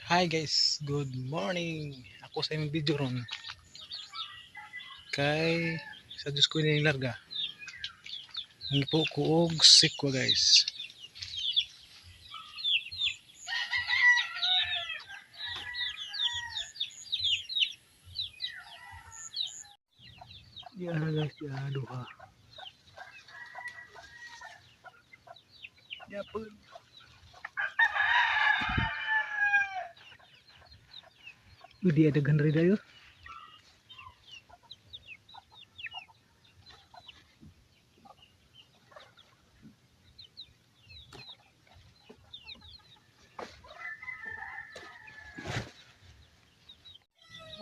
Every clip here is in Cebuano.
Hi guys, good morning. Ako sa imong video ron. Kay sa Diyos ko ni larga. Ngipo ko og sikwa, guys. Di ana, guys, di ana duha. Yapon. Uy, di ada ganri dayo.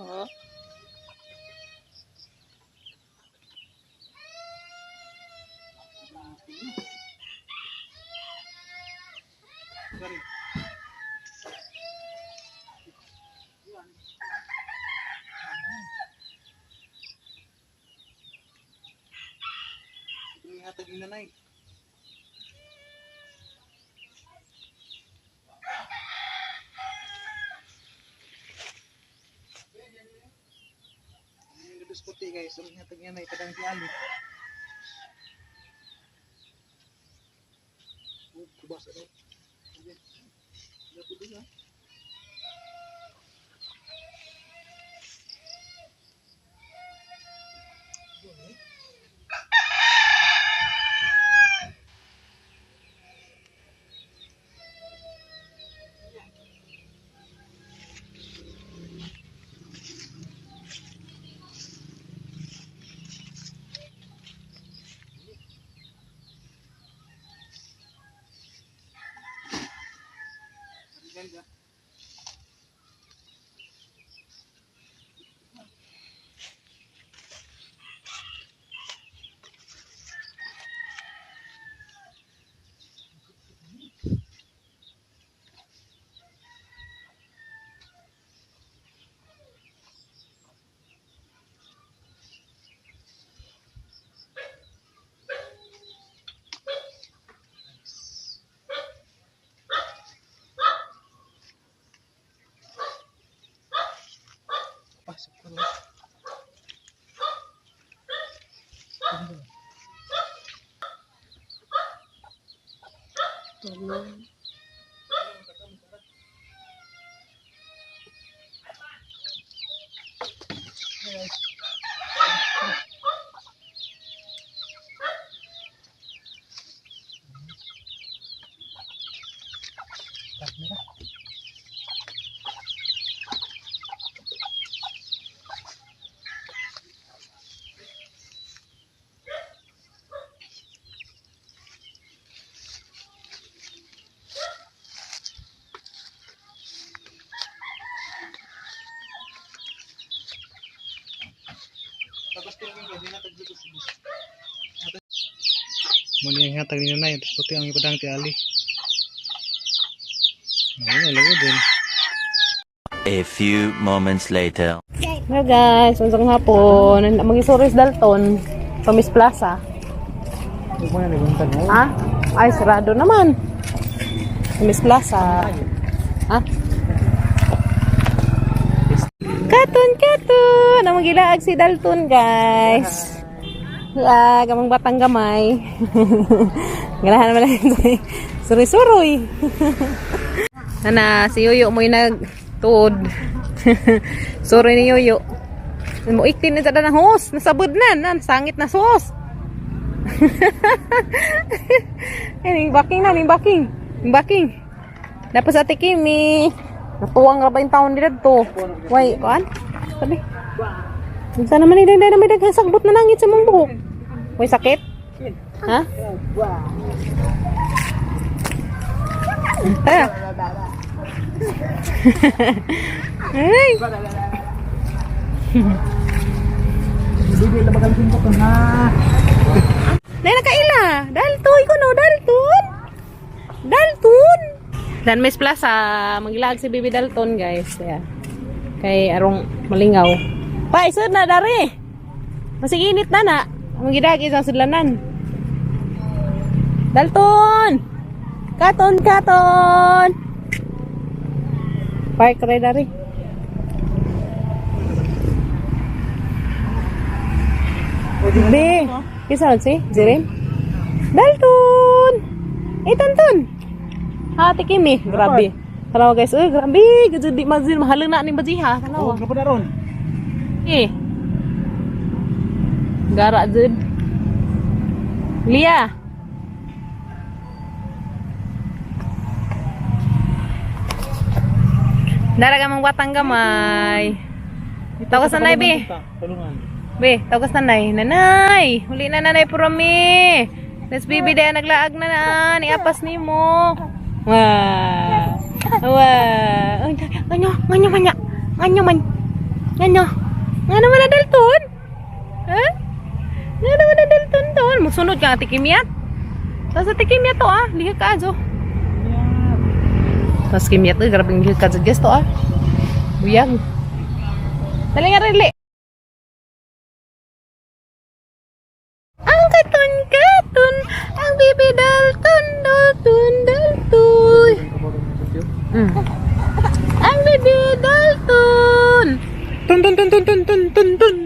Oh. Sorry. Hatag ni nanay. Ang puti, guys, ang hatag ni nanay padang si Ali. Oh, kubas ano. Okay. Dapat din ah. Guys, ah. Pasok ko na. Tulog. Camera. Tapos tingin ko, di na taglutos. Muna yung hatag ni nanay, tapos puti ang ipadang ti Ali. Ayun, alam mo din. A few moments later. Hello guys, unsang hapon. Mag-isuris Dalton sa Miss Plaza. Huwag mo na naguntan mo. Ha? Ay, sarado naman. Sa Miss Plaza. Ha? Katon, katon! Ang magilaag si Dalton, guys. Laag, amang batang gamay. Ganahan naman lang suroy-suroy. Ana, si Yoyo mo'y nagtuod. Suroy ni Yoyo. Mo iktin na sa ng hos. Nasabod na. Nan, sangit na sos. Ay, ning backing na, ning backing. Ning backing. Dapat sa Ate Kimi. Natuwang ra ba yung taon nila to? Way, kuan? Sabi. Unsa naman ni Day naman daghan sagbot na nangit sa mong buhok. Way sakit? Ha? Tara. Ay! Hindi, labagal ko to na. Dahil nakaila. Dalton ko no, Dalton. Dalton. Dan Miss Plaza, magilag si Bibi Dalton, guys. Yeah. Kay arong malingaw. Pa, isod na dari. Masig init na na. Magidag isang sudlanan. Dalton. Katon, katon. Park rin dari. Be, kisa lang si Jiren? Dalton! Eh, Tonton! Ha, Kimi. Grabe. Tanawa guys. Uy, grabe. Gajud di mazil. Mahalo na ni Bajiha. Oh, Tanawa. gapon na ron. Eh. Gara jud. Lia. Dara ka mang watang gamay. Tawas nanay, be. Tulungan. Be, tawas nanay. Nanay! Huli na nanay purami. Let's baby daya naglaag na na. Ni apas nimo. Wah. Wah. Ay, Nganyo, nganyo man ya. Nganyo man. Nganyo. Ngano man na Dalton? Ha? Ngano man na Dalton ton? Musunod ka ati Kimyat. Tapos ati Kimyat to ah. Liha ka ajo. Tapos Kimyat to, grabe liha ka guys to ah. Buyag. Dali nga rin, Ang katon-katon, ang bibi Dalton, Dalton, Dalton. Ang bibi Dalton. Tun tun tun tun tun tun tun tun.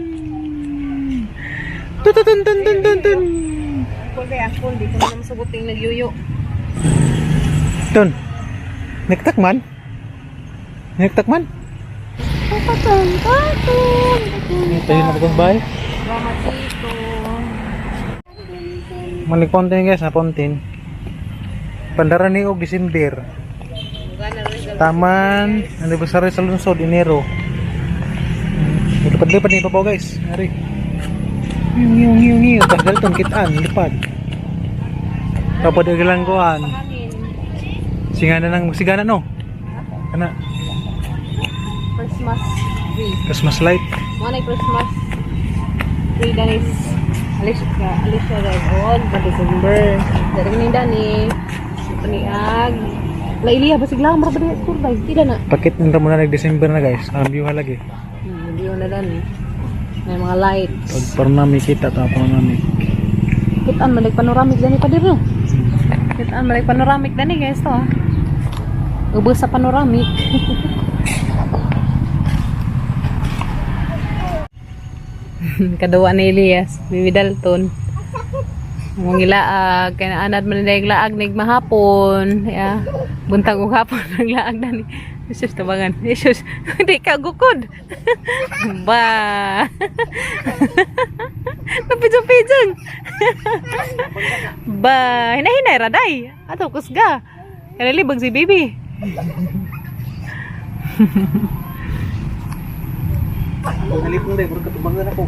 Tun tun tun tun tun tun tun. Angkol kay angkol, di ko na masugot yung nagyuyo. Tun. Nagtakman? Nagtakman? Ang katon-katon. Tayo na pagong bahay. Salamat dito. Malig pontin guys, na pontin. Bandara ni og December. Taman, anniversary sa lungsod, Enero. Lipad-lipad ni ibabaw guys. Ari. Ngiw ngiw ngiw ngiw. Tas dalton kitaan, lipad. Tapos nagilangguan. Singana nang sigana no. Kana Christmas tree. Christmas light. Mga na Christmas tree danis. Alicia, Alicia guys. On, pa December. Dari ni Dani. Paniag. La Ilya, basig lang, marabad na tour guys. Tila na. Pakit nang mo na nag December na guys. Ang view lagi. Hindi na Dani. May mga lights. Pag panoramic kita ta panoramic. Kitaan malig panoramic dani pa dito. Kitaan malig panoramic dani guys to ah. Ubos sa panoramic. Kaduwa ni Elias, Bibi Dalton. Mong ilaag, kaya naanad man nila yung laag nig mahapon. Ya, buntag og hapon ang laag dani. Jesus tabangan. Jesus, hindi ka gukod. Ba. Napidyo-pidyong. Ba, hinahinay raday. Ato kusga. Kanalibag si baby. Nalipong dai, puro katubangan ako.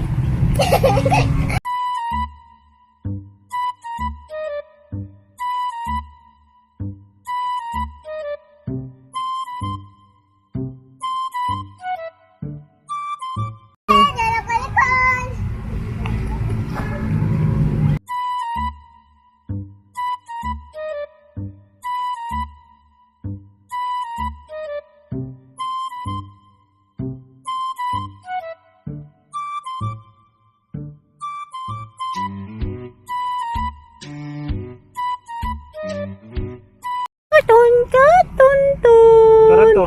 Katon katon ton. Tara to.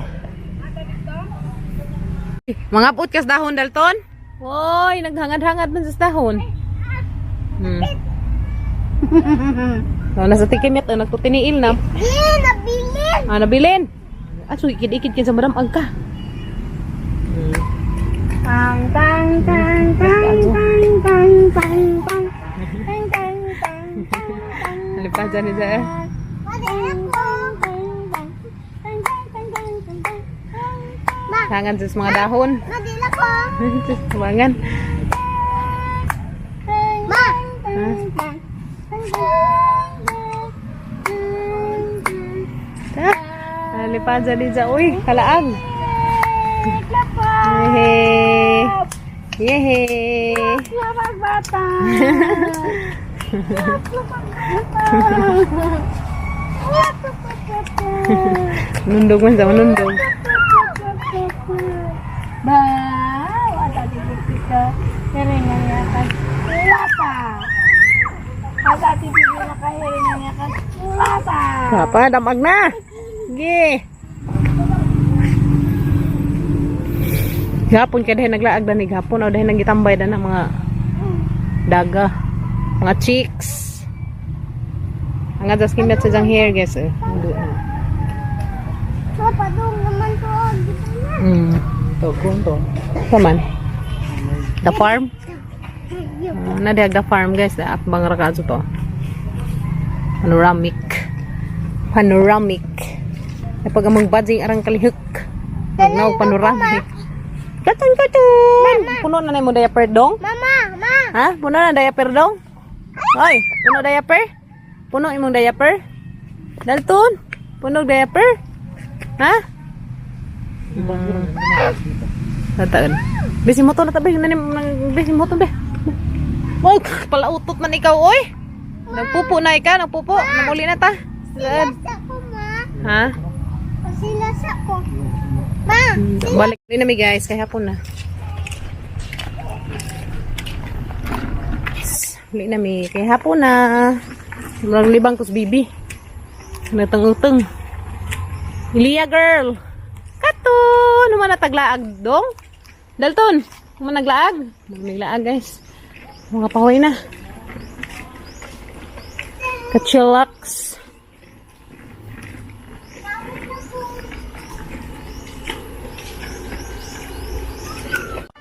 Mga putkas dahon Dalton. Hoy, naghangad-hangad man sa dahon. No, nasa tikim yat, nagtutiniil na. Nabilin! Ah, nabilin. Ah, so ikid-ikid kin sa madam ang ka. Tang tang tang tang tang tang tang tang tang tang tang tang tang. Halipad dyan ni Zaya. Ma, Hangad sa mga dahon. madila ko. Tumangan. Ma. Ah, halipad dyan ni Zaya. Uy, kalaag. Yehe. Yehe. Bata. Nundog man sa manundog. Ba, wala di kita. Hiringan niya kan. Lapa. Wala di kita kahiringan niya kan. Lapa. Papa, damag na. Ge. Gapon kay dahil naglaag dani gapon o dahil nagitambay dana mga daga, mga chicks. Ang adas kimyat sa jang hair, guys, eh. So, padung naman to. Di ba na? Tawag to. Kaman. The farm? Na the farm, guys, at bang rakazo to. Panoramic. Panoramic. Ay pag amang badging arang kalihok. Pag panoramic. Katun katun. Puno na na mo diaper dong? Mama, ma. Ha? Puno na diaper dong? Oy, puno diaper? Puno imong diaper? Dalton, puno diaper? Ha? Tataan. Bisi mo to na tabi, bisi mo to be. Oy, palautot man ikaw oy. Nagpupo na ikaw, nagpupo. Namuli na ta. Saan? Sila ko, ma. Ha? Sila sa ko. Ma, Balik din na mi, guys, kay hapon na. Uli na mi, kay hapon na. Murag libang kus bibi. Natang-utang. Ilia girl. Kato, naman nataglaag dong. Dalton, naman naglaag. Naglaag, guys. Mga pahoy na. Kachillax.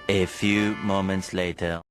A few moments later.